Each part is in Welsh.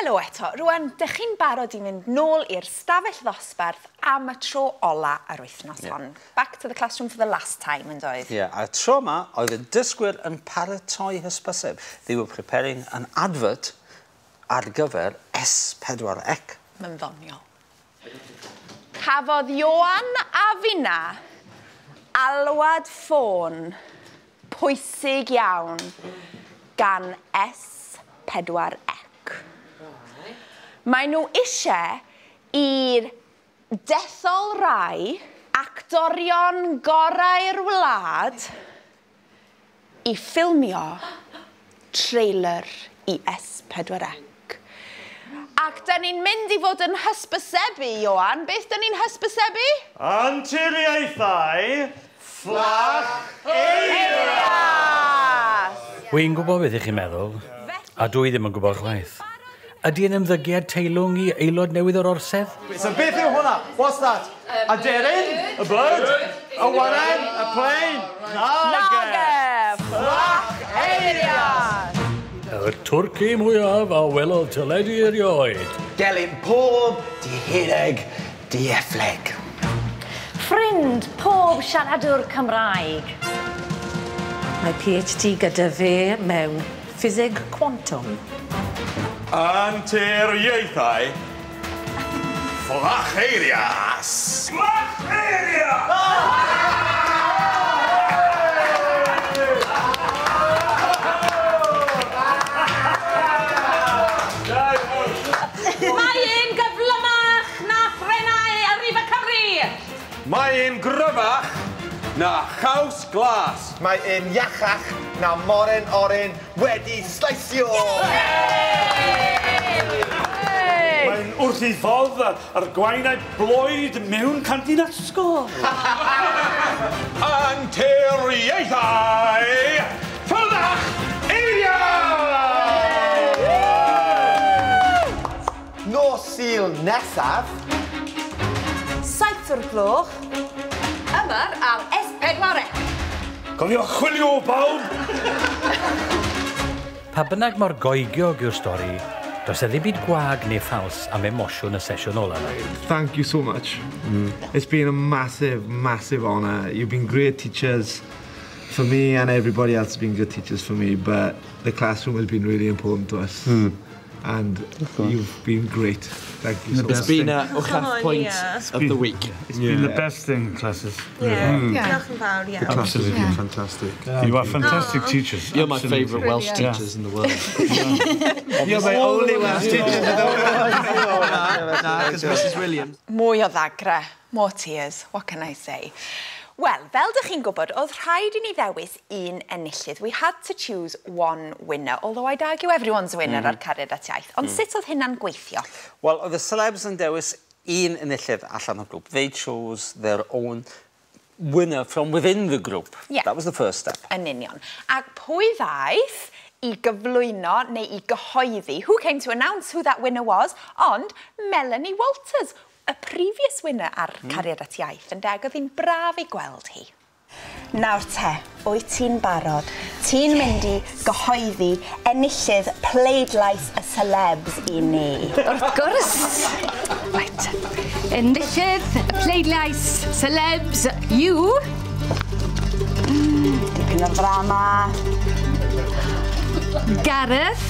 Helo eto. Rwan, dych chi'n barod i fynd nôl i'r stafell ddosbarth am y tro ola yr wythnos hon. Back to the classroom for the last time, yn doedd? Ie, yeah, a'r tro yma oedd y dysgwyr yn paratoi hysbyseb. They were preparing an advert ar gyfer S4C. Mae'n ddoniol. Cafodd Ioan a finna alwad ffôn pwysig iawn gan S4C. Mae nhw eisiau i'r dethol rai actorion gorau'r wlad i ffilmio trailer i S4C. Ac da ni'n mynd i fod yn hysbysebu, Ioan. Beth da ni'n hysbysebu? Anturiaethau Fflach Eirias! Wy'n gwybod beth ych chi'n meddwl, a dwi ddim yn gwybod chwaith. Ydy yn ymddygiad teilwng i aelod newydd o'r orsedd? So beth yw hwnna? What's that? A deryn? A bird? A waren? A plane? Nage! Fflach Eirias! Y twrci mwyaf a welodd teledu erioed. Gelyn pob dihireg dieffleg. Ffrind pob siaradwr Cymraeg. Mae PhD gyda fe mewn ffiseg quantum. Anturiaethau Fflach Eirias! Fflach Eirias! Mae un gyflymach na threnau Arriva Cymru! Mae un gryfach na chaws glas. Mae un iachach na moren oren wedi sleisio! Mae'n wrth ei fodd ar gwaenau bloed mewn cantin ysgol. Anturiaethau Fflach Eirias! Nos Sul nesaf... 7 o'r gloch. Yma ar S4C. Cofio chwilio bawb! Pa bynnag mor goegiog yw'r stori, does e ddim byd gwag neu ffals am emosiwn y sesiwn ola yna. Thank you so much. It's been a massive, massive honour. You've been great teachers for me and everybody else has been good teachers for me, but the classroom has been really important to us. And you've been great. Thank you so much. It's been a uchaf point of the week. It's been the best thing, classes. Yeah, diolch yn fawr, The yeah. classes have been fantastic. You are fantastic teachers. You're my Absolutely. favourite Welsh teachers in the world. You're my only Welsh teacher in the world. Na, because Mrs Williams. Mwy o ddagre, more tears, what can I say? Wel, fel dych chi'n gwybod, oedd rhaid i ni ddewis un enillydd. We had to choose one winner, although I'd argue everyone's a winner ar Cariad at Iaith. Ond sut oedd hynna'n gweithio? Wel, oedd y celebs yn dewis un enillydd allan o'r grŵp. They chose their own winner from within the group. Yeah. That was the first step. Yn union. Ac pwy ddaeth i gyflwyno neu i gyhoeddi, who came to announce who that winner was, ond Melanie Walters, y previous winner ar Cariad at Iaith, yn deg, oedd hi'n braf i gweld hi. Nawr te, wyt ti'n barod? Ti'n mynd i gyhoeddi enillydd pleidlais y celebs i ni. Wrth gwrs! Right. Enillydd y pleidlais celebs yw... Dipyn o ddrama. Gareth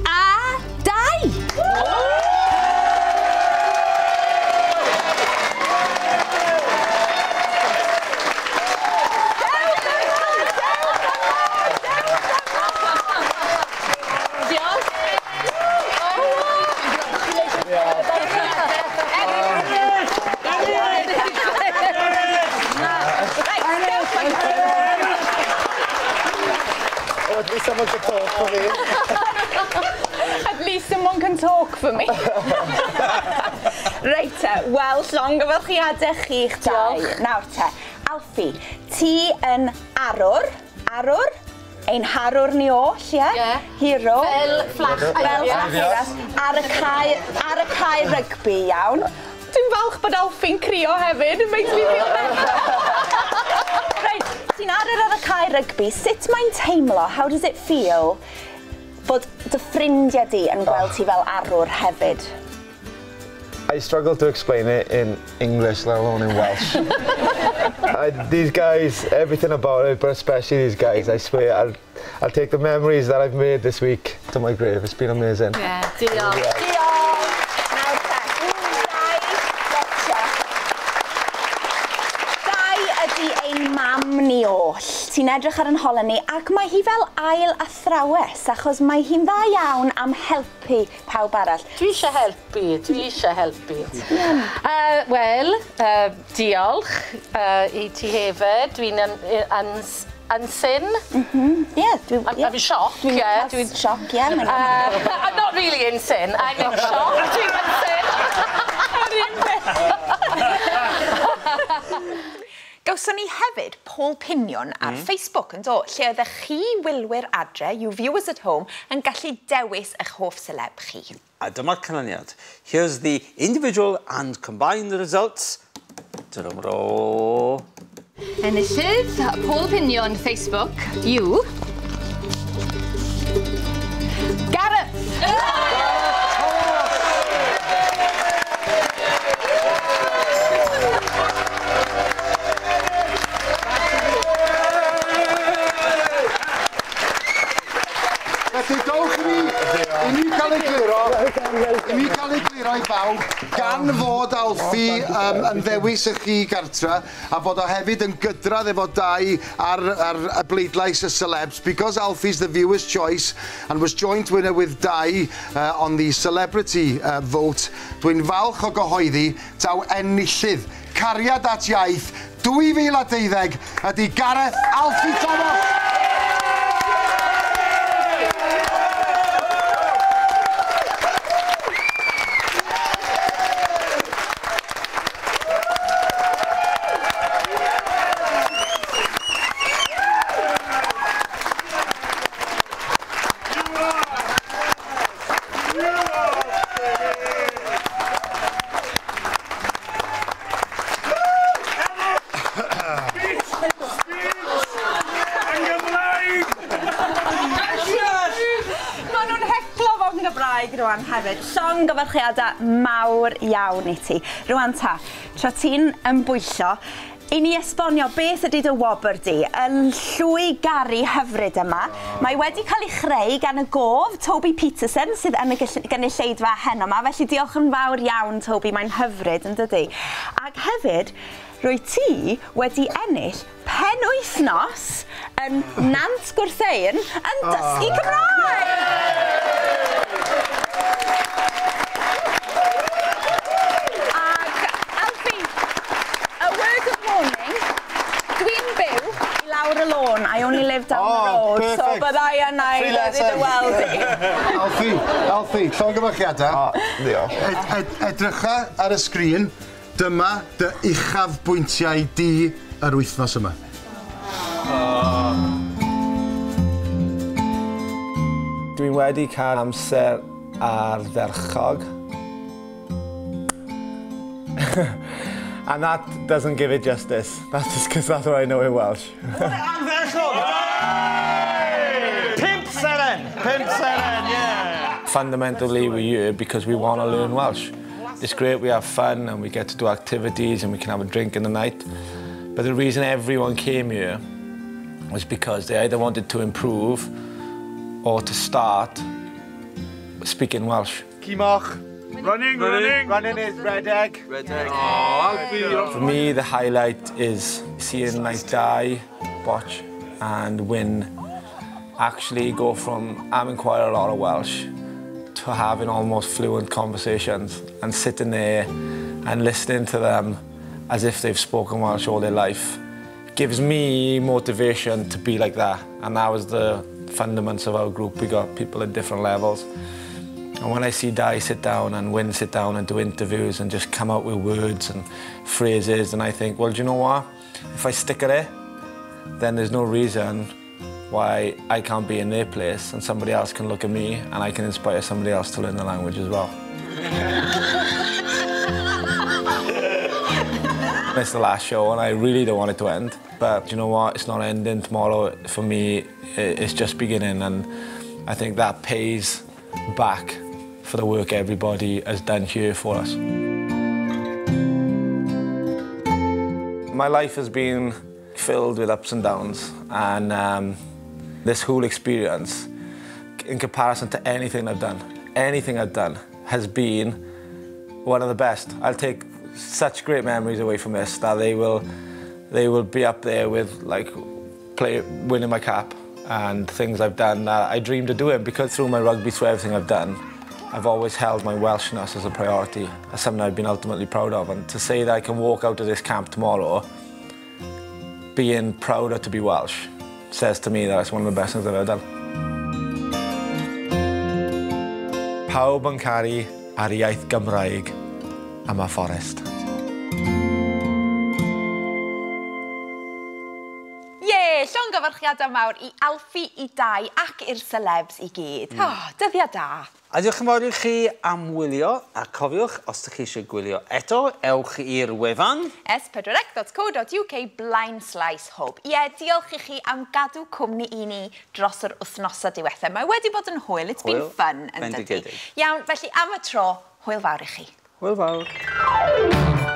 a Dai! Oh, at least someone can talk for me. At least someone can talk for me. Reit te, wel, llongyfarchiadau chi'ch dau. Nawr te, Alfie, ti yn arwr, ein harwr ni oll, ie? Ie. Hero. Fel Fflach Fel Fflach Eirias. Eirias. Ar y cae rygbi, iawn. Dwi'n falch bod Alfie'n crio hefyd. It makes me feel better. Reit, ti'n arwr ar y cae rygbi. Sut mae'n teimlo? How does it feel Bod dy ffrindiau di yn gweld ti fel arwr hefyd? I struggle to explain it in English, let alone in Welsh. These guys, everything about it, but especially these guys, I swear, I'll take the memories that I've made this week to my grave. It's been amazing. Yeah, diolch. Yeah. Diolch. Nawr te, Dai, gotcha. Dai ydy ein mam ni oll. Ti'n edrych ar yn hola ni, ac mae hi fel ail athrawes, achos mae hi'n dda iawn am helpu pawb arall. Dwi eisiau helpu, dwi eisiau helpu. Wel, diolch i ti hefyd. Dwi'n yn syn. Yeah, I'm in shock, Dwi'n yeah. cael sioc, yeah. I'm not really in sin, I'm in shock. Dwi'n yn syn. Gawson ni hefyd poll pinion ar Facebook yn do, lle oeddech chi wylwyr adre, you viewers at home, yn gallu dewis eich hoff celeb chi. A dyma'r canlyniad. Here's the individual and combined results. Drum roll. Enillydd poll pinion Facebook yw... Gareth! Felly, dowch i ni cael ei gliro, i mi cael ei gliro i bawb, gan fod Alfie yn ddewis i chi gartra, a fod o hefyd yn gydradd efo Dai ar y bleidlais y celebs, because Alfie's the viewer's choice and was joint winner with Dai on the celebrity vote, dwi'n falch o gyhoeddi taw enillydd Cariad at Iaith 2012 ydy Gareth Alfie Thomas. Maen nhw'n heclo fo'n Gymraeg rwan hefyd. Llongyfarchiadau mawr iawn i ti. Rwan ta, tra ti'n ymbwyllo, i ni esbonio beth ydy dy wobr di, y llwy garu hyfryd yma. Mae wedi cael ei chreu gan y gof, Toby Peterson, sydd yn y gynulleidfa heno yma. Felly diolch yn fawr iawn, Toby, mae'n hyfryd, yn dydi? Ac hefyd, rwy ti wedi ennill penwythnos yn Nant Gwrtheyrn yn dysgu Cymraeg! Ac Alfie, a word of warning, dwi'n byw i lawr y lôn. I only live down the road, so byddai yna i ddod i dy weld i. Alfie, Alfie, llongyfarchiadau. Diolch. Edrycha ar y sgrin, dyma dy uchafbwyntiau di yr wythnos yma. Dwi'n wedi cael amser ardderchog. And that doesn't give it justice. That's just because that's what I know in Welsh. Ardderchog! 5 seren! 5 seren, yeah! Fundamentally, we're here because we want to learn Welsh. It's great, we have fun and we get to do activities and we can have a drink in the night. But the reason everyone came here was because they either wanted to improve or to start speaking Welsh. Cimoch. Running, running. Running is redeg. Redeg. Oh, Alfie. For me, the highlight is seeing like Dai, Botch and Wyn actually go from having quite a lot of Welsh to having almost fluent conversations and sitting there and listening to them as if they've spoken Welsh all their life gives me motivation to be like that. And that was the fundaments of our group. We got people at different levels. And when I see Dai sit down and Wyn sit down and do interviews and just come out with words and phrases, and I think, well, do you know what? If I stick at it, then there's no reason why I can't be in their place and somebody else can look at me and I can inspire somebody else to learn the language as well. It's the last show and I really don't want it to end. But you know what? It's not ending tomorrow. For me, it's just beginning, and I think that pays back for the work everybody has done here for us. My life has been filled with ups and downs, and this whole experience, in comparison to anything I've done, has been one of the best. I'll take such great memories away from this that they will be up there with like winning my cap and things I've done that I dreamed of doing, because through my rugby, through everything I've done, I've always held my Welshness as a priority, as something I've been ultimately proud of. And to say that I can walk out of this camp tomorrow being prouder to be Welsh says to me that it's one of the best things I've ever done. Pawb yn caru ar iaith Gymraeg am y fforest. Ie, llongyfarchiadau mawr i Alfie, i Dai ac i'r celebs i gyd. Oh, dyddiau da. A diolch yn fawr i chi am wylio, a cofiwch, os ydych chi eisiau gwylio eto, ewch i'r wefan s4c.co.uk blaenslaes hwb. Ie, diolch i chi am gadw cwmni i ni dros yr wythnosau diwethaf. Mae wedi bod yn hwyl, it's been fun, yn dydi? Iawn, felly am y tro, hwyl fawr i chi. Hwyl fawr.